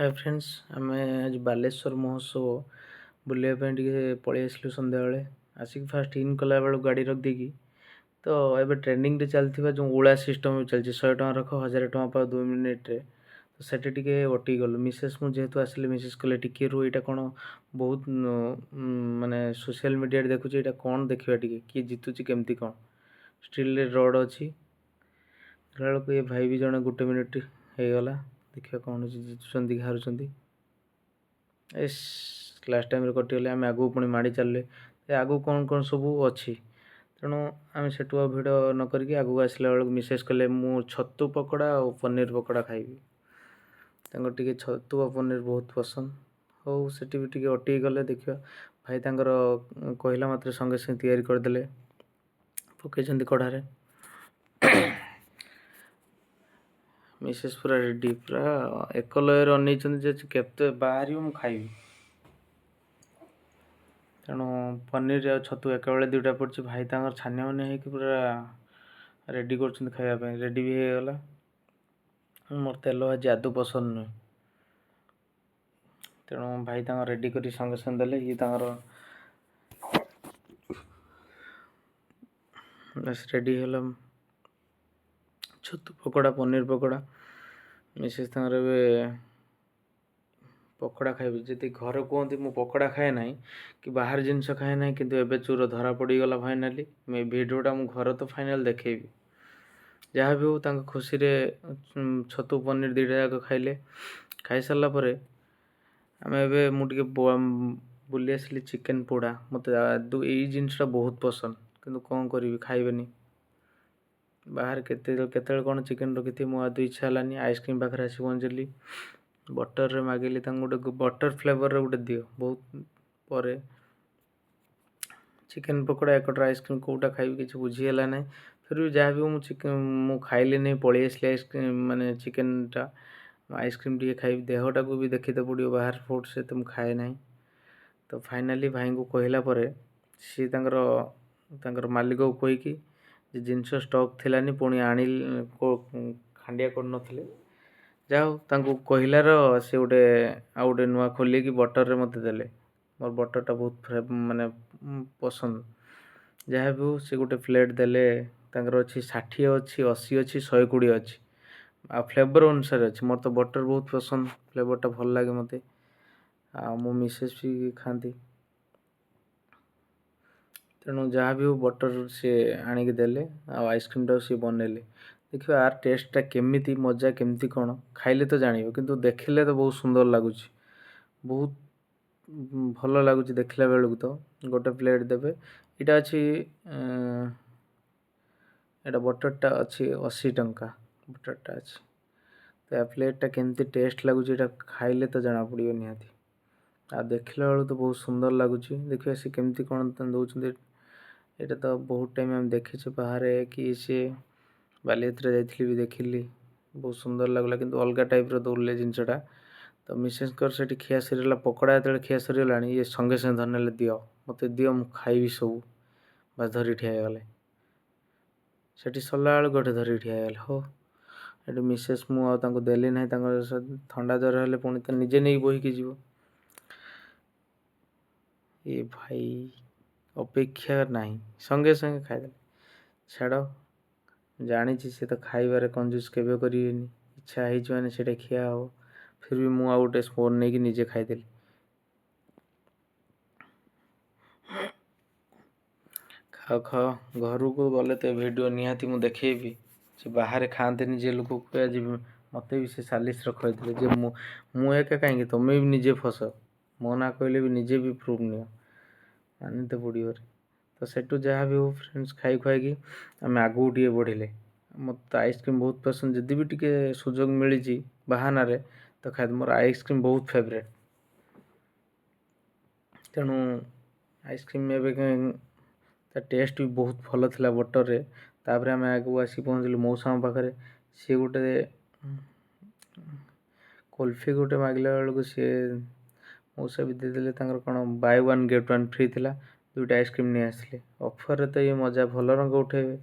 ହାଏ friends, ଆମେ ଆଜି ବାଲେଶ୍ୱର ମହୋତ୍ସବ ବୁଲିବା ପାଇଁ ଟିକେ ପଳେଇ ଆସିଲୁ। ସନ୍ଧ୍ୟାବେଳେ ଆସିକି ଫାଷ୍ଟ ଇନ୍ କଲାବେଳକୁ ଗାଡ଼ି ରଖିଦେଇକି, ତ ଏବେ ଟ୍ରେଣ୍ଡିଂରେ ଚାଲିଥିବା ଯେଉଁ ଓଲା ସିଷ୍ଟମ୍ ଚାଲିଛି, 100 ଟଙ୍କା ରଖ, 1000 ଟଙ୍କା ପାଅ 2 ମିନିଟ୍ରେ, ତ ସେଠି ଟିକେ ଅଟକି ଗଲୁ। ମିସେସ୍ ମୁଁ ଯେହେତୁ ଆସିଲି, ମିସେସ୍ କହିଲେ, "ଟିକେ ରୁହ, ଏଇଟା କ'ଣ ବହୁତ ମାନେ ସୋସିଆଲ ମିଡ଼ିଆରେ ଦେଖୁଛି, ଏଇଟା କ'ଣ ଦେଖିବା ଟିକେ, କିଏ ଜିତୁଛି, କେମିତି କ'ଣ।" ଷ୍ଟିଲରେ ରଡ଼୍ ଅଛି। ଦେଖିଲା ବେଳକୁ ଏ ଭାଇ ବି ଜଣେ, ଗୋଟେ ମିନିଟ୍ ହେଇଗଲା, ଦେଖିବା କ'ଣ ହେଉଛି, ଜିତୁଛନ୍ତି କି ହାରୁଛନ୍ତି। ଏସ୍, ଲାଷ୍ଟ ଟାଇମ୍ରେ କଟିଗଲେ। ଆମେ ଆଗକୁ ପୁଣି ମାଡ଼ି ଚାଲିଲେ। ଆଗକୁ କ'ଣ କ'ଣ ସବୁ ଅଛି। ତେଣୁ ଆମେ ସେଠୁ ଆଉ ଭିଡ଼ ନ କରିକି ଆଗକୁ ଆସିଲା ବେଳକୁ ମିସେସ୍ କହିଲେ, "ମୁଁ ଛତୁ ପକୋଡ଼ା ଆଉ ପନିର ପକୋଡ଼ା ଖାଇବି।" ତାଙ୍କର ଟିକେ ଛତୁ ଆଉ ପନିର ବହୁତ ପସନ୍ଦ। ହଉ, ସେଠି ବି ଟିକେ ଅଟକି ଗଲେ। ଦେଖିବା, ଭାଇ ତାଙ୍କର କହିଲା ମାତ୍ରେ ସଙ୍ଗେ ସଙ୍ଗେ ତିଆରି କରିଦେଲେ, ପକେଇଛନ୍ତି କଢ଼ାରେ। ମିସେସ୍ ପୁରା ରେଡ଼ି, ପୁରା ଏକ ଲୟରେ ଅନେଇଛନ୍ତି ଯେ କେତେ ବାହାରିବ, ମୁଁ ଖାଇବି। ତେଣୁ ପନିର ଆଉ ଛତୁ ଏକାବେଳେ ଦୁଇଟା ପଡ଼ିଛି। ଭାଇ ତାଙ୍କର ଛାନିଆ ମାନିଆ ହେଇକି ପୁରା ରେଡ଼ି କରୁଛନ୍ତି ଖାଇବା ପାଇଁ। ରେଡ଼ି ବି ହେଇଗଲା। ମୋର ତେଲ ଭାଜି ଆଦୌ ପସନ୍ଦ ନୁହେଁ। ତେଣୁ ଭାଇ ତାଙ୍କର ରେଡ଼ି କରି ସଙ୍ଗେ ସଙ୍ଗେ ଦେଲେ। ଇଏ ତାଙ୍କର ବାସ୍ ରେଡ଼ି ହେଇଗଲା ଛତୁ ପକୋଡ଼ା, ପନିର ପକୋଡ଼ା। ମିସେସ୍ ତାଙ୍କର ଏବେ ପକୋଡ଼ା ଖାଇବେ। ଯଦି ଘରେ କୁହନ୍ତି, "ମୁଁ ପକୋଡ଼ା ଖାଏ ନାହିଁ କି ବାହାର ଜିନିଷ ଖାଏ ନାହିଁ।" କିନ୍ତୁ ଏବେ ଚୋର ଧରା ପଡ଼ିଗଲା ଫାଇନାଲି। ମୁଁ ଏ ଭିଡ଼ିଓଟା ମୁଁ ଘରେ ତ ଫାଇନାଲ୍ ଦେଖେଇବି। ଯାହା ବି ହଉ, ତାଙ୍କ ଖୁସିରେ ଛତୁ ପନିର ଦୁଇଟା ଯାକ ଖାଇଲେ। ଖାଇସାରିଲା ପରେ ଆମେ ଏବେ ମୁଁ ଟିକେ ବୁଲି ଆସିଲି ଚିକେନ୍ ପୋଡ଼ା। ମୋତେ ଆଦୌ ଏଇ ଜିନିଷଟା ବହୁତ ପସନ୍ଦ, କିନ୍ତୁ କ'ଣ କରିବି, ଖାଇବେନି। ବାହାରେ କେତେ କେତେବେଳେ କ'ଣ ଚିକେନ୍ ରଖିଥିବେ, ମୁଁ ଆଦୌ ଇଚ୍ଛା ହେଲାନି। ଆଇସ୍କ୍ରିମ୍ ପାଖରେ ଆସି ପହଞ୍ଚିଲି। ବଟର୍ରେ ମାଗିଲି ତାଙ୍କୁ, ଗୋଟେ ବଟର୍ ଫ୍ଲେଭର୍ର ଗୋଟେ ଦିଅ। ବହୁତ ପରେ ଚିକେନ୍ ପକୋଡ଼ା, ଏକଟର ଆଇସ୍କ୍ରିମ୍, କେଉଁଟା ଖାଇବି କିଛି ବୁଝି ହେଲା ନାହିଁ। ଫିର୍ ବି ଯାହା ବି ହଉ, ମୁଁ ଚିକେନ୍ ମୁଁ ଖାଇଲିନି, ପଳେଇ ଆସିଲି। ଆଇସ୍କ୍ରିମ୍ ମାନେ ଚିକେନ୍ଟା, ଆଇସ୍କ୍ରିମ୍ ଟିକେ ଖାଇବି, ଦେହଟାକୁ ବି ଦେଖିତେ ପଡ଼ିବ। ବାହାର ଫୁଡ଼୍ ସେତେ ମୁଁ ଖାଏ ନାହିଁ। ତ ଫାଇନାଲି ଭାଇଙ୍କୁ କହିଲା ପରେ ସିଏ ତାଙ୍କର ତାଙ୍କର ମାଲିକକୁ କହିକି ଯେ ଜିନିଷ ଷ୍ଟକ୍ ଥିଲାନି, ପୁଣି ଆଣି ଖାଣ୍ଡିଆ କରିନଥିଲେ। ଯାହା ହଉ, ତାଙ୍କୁ କହିଲାର ସେ ଗୋଟେ ଆଉ ଗୋଟେ ନୂଆ ଖୋଲିକି ବଟର୍ରେ ମୋତେ ଦେଲେ। ମୋର ବଟର୍ଟା ବହୁତ ମାନେ ପସନ୍ଦ। ଯାହା ବି ହଉ, ସେ ଗୋଟେ ପ୍ଲେଟ୍ ଦେଲେ। ତାଙ୍କର ଅଛି 60 ଅଛି, 80 ଅଛି, 120 ଅଛି, ଆଉ ଫ୍ଲେଭର୍ ଅନୁସାରେ ଅଛି। ମୋର ତ ବଟର୍ ବହୁତ ପସନ୍ଦ, ଫ୍ଲେଭର୍ଟା ଭଲ ଲାଗେ ମୋତେ, ଆଉ ମୋ ମିସେସ୍ ବି ଖାଆନ୍ତି। ତେଣୁ ଯାହା ବି ହଉ, ବଟର୍ ସିଏ ଆଣିକି ଦେଲେ ଆଉ ଆଇସ୍କ୍ରିମ୍ଟାକୁ ସିଏ ବନେଇଲେ। ଦେଖିବା ଆର ଟେଷ୍ଟଟା କେମିତି, ମଜା କେମିତି କ'ଣ, ଖାଇଲେ ତ ଜାଣିବ। କିନ୍ତୁ ଦେଖିଲେ ତ ବହୁତ ସୁନ୍ଦର ଲାଗୁଛି, ବହୁତ ଭଲ ଲାଗୁଛି ଦେଖିଲା ବେଳକୁ। ତ ଗୋଟେ ପ୍ଲେଟ୍ ଦେବେ। ଏଇଟା ଅଛି, ଏଇଟା ବଟର୍ଟା ଅଛି 80 ଟଙ୍କା ବଟର୍ଟା ଅଛି। ତ ଏ ପ୍ଲେଟ୍ଟା କେମିତି ଟେଷ୍ଟ ଲାଗୁଛି, ଏଇଟା ଖାଇଲେ ତ ଜଣାପଡ଼ିବ ନିହାତି। ଆଉ ଦେଖିଲା ବେଳକୁ ତ ବହୁତ ସୁନ୍ଦର ଲାଗୁଛି। ଦେଖିବା ସେ କେମିତି କ'ଣ ଦେଉଛନ୍ତି। ଏଇଟା ତ ବହୁତ ଟାଇମ୍ ଆମେ ଦେଖିଛୁ ବାହାରେ କି ସିଏ ବାଲିଯାତ୍ରା ଯାଇଥିଲି ବି ଦେଖିଲି, ବହୁତ ସୁନ୍ଦର ଲାଗିଲା, କିନ୍ତୁ ଅଲଗା ଟାଇପ୍ର ଦୌଡ଼ିଲେ ଜିନିଷଟା। ତ ମିସେସ୍ଙ୍କର ସେଠି ଖିଆ ସରିଗଲା। ପକୋଡ଼ା ଯେତେବେଳେ ଖିଆ ସରିଗଲାଣି, ଇଏ ସଙ୍ଗେ ସଙ୍ଗେ ଧରିନେଲେ, "ଦିଅ ମୋତେ, ଦିଅ, ମୁଁ ଖାଇବି ସବୁ।" ବାସ୍, ଧରିକି ଠିଆ ହେଇଗଲେ ସେଠି। ସରିଲା ବେଳକୁ ଗୋଟେ ଧରିକି ଠିଆ ହେଇଗଲେ। ହଉ, ଏଠି ମିସେସ୍ ମୁଁ ଆଉ ତାଙ୍କୁ ଦେଲି ନାହିଁ। ତାଙ୍କର ଥଣ୍ଡା ଜ୍ୱର ହେଲେ ପୁଣି ତ ନିଜେ ନେଇକି ବୋହିକି ଯିବ। ଏ ଭାଇ ଅପେକ୍ଷା ନାହିଁ, ସଙ୍ଗେ ସଙ୍ଗେ ଖାଇଦେଲେ। ଛାଡ଼, ଜାଣିଛି ସେ ତ ଖାଇବାରେ କଞ୍ଜୁସ୍ କେବେ କରିବେନି। ଇଚ୍ଛା ହେଇଛି ମାନେ ସେଇଟା ଖିଆ ହେବ। ଫିର୍ ବି ମୁଁ ଆଉ ଗୋଟେ ସ୍ପୁନ୍ ନେଇକି ନିଜେ ଖାଇଦେଲି। ଖାଅ ଖାଅ, ଘରକୁ ଗଲେ ତ ଭିଡ଼ିଓ ନିହାତି ମୁଁ ଦେଖେଇବି। ସେ ବାହାରେ ଖାଆନ୍ତିନି ଯେ ଲୋକ, ଆଜି ମୋତେ ବି ସେ ସାଲିସରେ ଖୁଆଇଥିଲେ ଯେ ମୁଁ ମୁଁ ଏକା କାହିଁକି, ତୁମେ ବି ନିଜେ ଫସ, ମୋ ନାଁ କହିଲେ ବି ନିଜେ ବି ପ୍ରୁଫ୍ ନିଅ। ମାନିତେ ପଡ଼ିବ। ତ ସେଠୁ ଯାହା ବି ହଉ ଫ୍ରେଣ୍ଡସ୍, ଖାଇ ଖୁଆଇକି ଆମେ ଆଗକୁ ଟିକେ ବଢ଼ିଲେ। ମୋତେ ତ ଆଇସ୍କ୍ରିମ୍ ବହୁତ ପସନ୍ଦ। ଯଦି ବି ଟିକେ ସୁଯୋଗ ମିଳିଛି ବାହାନାରେ ତ ଖାଇ, ମୋର ଆଇସ୍କ୍ରିମ୍ ବହୁତ ଫେଭରେଟ୍। ତେଣୁ ଆଇସ୍କ୍ରିମ୍ ଏବେ ତା ଟେଷ୍ଟ ବି ବହୁତ ଭଲ ଥିଲା ବଟର୍ରେ। ତାପରେ ଆମେ ଆଗକୁ ଆସି ପହଞ୍ଚିଲୁ ମଉସାଙ୍କ ପାଖରେ। ସିଏ ଗୋଟେ କୁଲଫି ଗୋଟେ ମାଗିଲା ବେଳକୁ ସିଏ ମଉସା ବି ଦେଇଦେଲେ। ତାଙ୍କର କ'ଣ buy one get one free ଥିଲା, ଦୁଇଟା ଆଇସ୍କ୍ରିମ୍ ନେଇ ଆସିଲେ। ଅଫର୍ରେ ତ ଇଏ ମଜା, ଭଲ ରଙ୍ଗ ଉଠେଇବେ।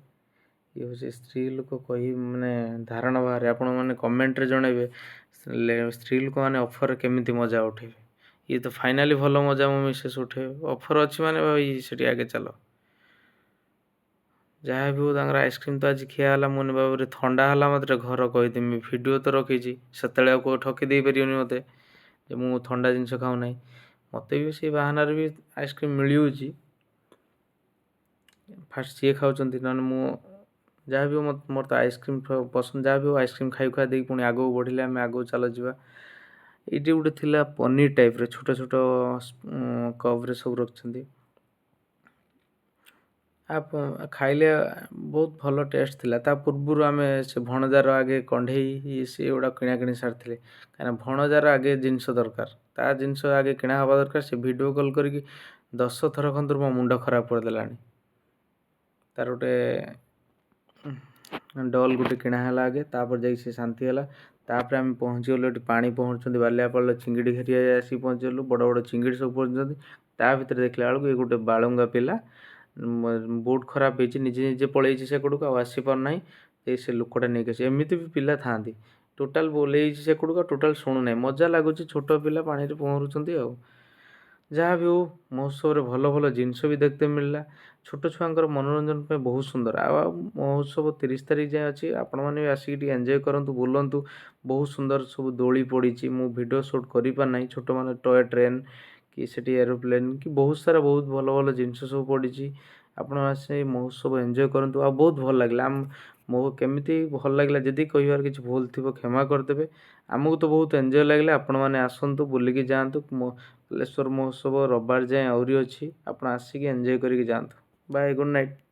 ଇଏ ହେଉଛି ସ୍ତ୍ରୀ ଲୋକ କହି ମାନେ ଧାରଣା ବାହାରେ। ଆପଣମାନେ କମେଣ୍ଟରେ ଜଣାଇବେ, ସ୍ତ୍ରୀ ଲୋକମାନେ ଅଫର୍ରେ କେମିତି ମଜା ଉଠେଇବେ। ଇଏ ତ ଫାଇନାଲି ଭଲ ମଜା ମୋ ମିସେସ୍ ଉଠେଇବେ। ଅଫର୍ ଅଛି ମାନେ ଭାଇ ସେଠି ଆଗେ ଚାଲ। ଯାହା ବି ହଉ, ତାଙ୍କର ଆଇସ୍କ୍ରିମ୍ ତ ଆଜି ଖିଆ ହେଲା। ମୁଁ ବାବରେ, ଥଣ୍ଡା ହେଲା ମାତ୍ରେ ଘର କହିଦେମି। ଭିଡ଼ିଓ ତ ରଖିଛି, ସେତେବେଳେ ଆଉ କେଉଁ ଠକି ଦେଇପାରିବନି ମୋତେ ଯେ ମୁଁ ଥଣ୍ଡା ଜିନିଷ ଖାଉନାହିଁ। ମୋତେ ବି ସେଇ ବାହାନାରେ ବି ଆଇସ୍କ୍ରିମ୍ ମିଳିଯାଉଛି। ଫାଷ୍ଟ ସିଏ ଖାଉଛନ୍ତି, ନହେଲେ ମୁଁ ଯାହା ବି ହଉ, ମୋର ତ ଆଇସ୍କ୍ରିମ୍ ପସନ୍ଦ। ଯାହା ବି ହଉ, ଆଇସ୍କ୍ରିମ୍ ଖାଇ ଖୁଆ ଦେଇକି ପୁଣି ଆଗକୁ ବଢ଼ିଲେ ଆମେ। ଆଗକୁ ଚାଲ ଯିବା। ଏଇଠି ଗୋଟେ ଥିଲା ପନିର ଟାଇପ୍ର, ଛୋଟ ଛୋଟ କପ୍ରେ ସବୁ ରଖିଛନ୍ତି। ଖାଇଲେ ବହୁତ ଭଲ ଟେଷ୍ଟ ଥିଲା। ତା ପୂର୍ବରୁ ଆମେ ସେ ଭଣଜାର ଆଗେ କଣ୍ଢେଇ ଇଏ ସିଏ ଏଗୁଡ଼ା କିଣାକିଣି ସାରିଥିଲେ, କାହିଁକିନା ଭଣଜାର ଆଗେ ଜିନିଷ ଦରକାର, ତା ଜିନିଷ ଆଗେ କିଣା ହେବା ଦରକାର। ସେ ଭିଡ଼ିଓ କଲ୍ କରିକି 10 ଥର ଖଣ୍ଡେ ମୋ ମୁଣ୍ଡ ଖରାପ କରିଦେଲାଣି। ତାର ଗୋଟେ ଡଲ୍ ଗୋଟେ କିଣା ହେଲା ଆଗେ, ତାପରେ ଯାଇକି ସେ ଶାନ୍ତି ହେଲା। ତାପରେ ଆମେ ପହଞ୍ଚିଗଲୁ ଏଠି ପାଣି ପହଞ୍ଚୁଛନ୍ତି, ବାଲିଆପାଳ ଚିଙ୍ଗିଡ଼ି ଘେରିଆ ଆସିକି ପହଞ୍ଚିଗଲୁ। ବଡ଼ ବଡ଼ ଚିଙ୍ଗିଡ଼ି ସବୁ ପହଞ୍ଚୁଛନ୍ତି। ତା ଭିତରେ ଦେଖିଲା ବେଳକୁ ଏ ଗୋଟେ ବାଳୁଙ୍ଗା ପିଲା, ବୋଟ୍ ଖରାପ ହେଇଛି, ନିଜେ ନିଜେ ପଳେଇଛି ସେପଟକୁ, ଆଉ ଆସିପାରୁନାହିଁ। ଏ ସେ ଲୋକଟା ନେଇକି ଆସି, ଏମିତି ବି ପିଲା ଥାଆନ୍ତି। ଟୋଟାଲ୍ ବୋଲେଇଛି ସେପଟକୁ, ଆଉ ଟୋଟାଲ୍ ଶୁଣୁନାହିଁ। ମଜା ଲାଗୁଛି, ଛୋଟ ପିଲା ପାଣିରେ ପହଁରୁଛନ୍ତି। ଆଉ ଯାହା ବି ହଉ, ମହୋତ୍ସବରେ ଭଲ ଭଲ ଜିନିଷ ବି ଦେଖିତେ ମିଳିଲା। ଛୋଟ ଛୁଆଙ୍କର ମନୋରଞ୍ଜନ ପାଇଁ ବହୁତ ସୁନ୍ଦର। ଆଉ ମହୋତ୍ସବ 30 ତାରିଖ ଯାଏଁ ଅଛି। ଆପଣମାନେ ବି ଆସିକି ଟିକେ ଏନ୍ଜୟ କରନ୍ତୁ, ବୁଲନ୍ତୁ। ବହୁତ ସୁନ୍ଦର ସବୁ ଦୋଳି ପଡ଼ିଛି। ମୁଁ ଭିଡ଼ିଓ ସୁଟ୍ କରିପାରୁନାହିଁ। ଛୋଟମାନେ ଟୟ ଟ୍ରେନ୍ କି ସେଠି ଏରୋପ୍ଲେନ୍ କି ବହୁତ ସାରା ବହୁତ ଭଲ ଭଲ ଜିନିଷ ସବୁ ପଡ଼ିଛି। ଆପଣ ଆସି ମହୋତ୍ସବ ଏନ୍ଜୟ କରନ୍ତୁ। ଆଉ ବହୁତ ଭଲ ଲାଗିଲା ଆମ ମୋ କେମିତି ଭଲ ଲାଗିଲା, ଯଦି କହିବାର କିଛି ଭୁଲ ଥିବ କ୍ଷମା କରିଦେବେ। ଆମକୁ ତ ବହୁତ ଏନ୍ଜୟ ଲାଗିଲା। ଆପଣମାନେ ଆସନ୍ତୁ, ବୁଲିକି ଯାଆନ୍ତୁ। ବାଲେଶ୍ୱର ମହୋତ୍ସବ ରବିବାର ଯାଏଁ ଆହୁରି ଅଛି। ଆପଣ ଆସିକି ଏନ୍ଜୟ କରିକି ଯାଆନ୍ତୁ। Bye, good night.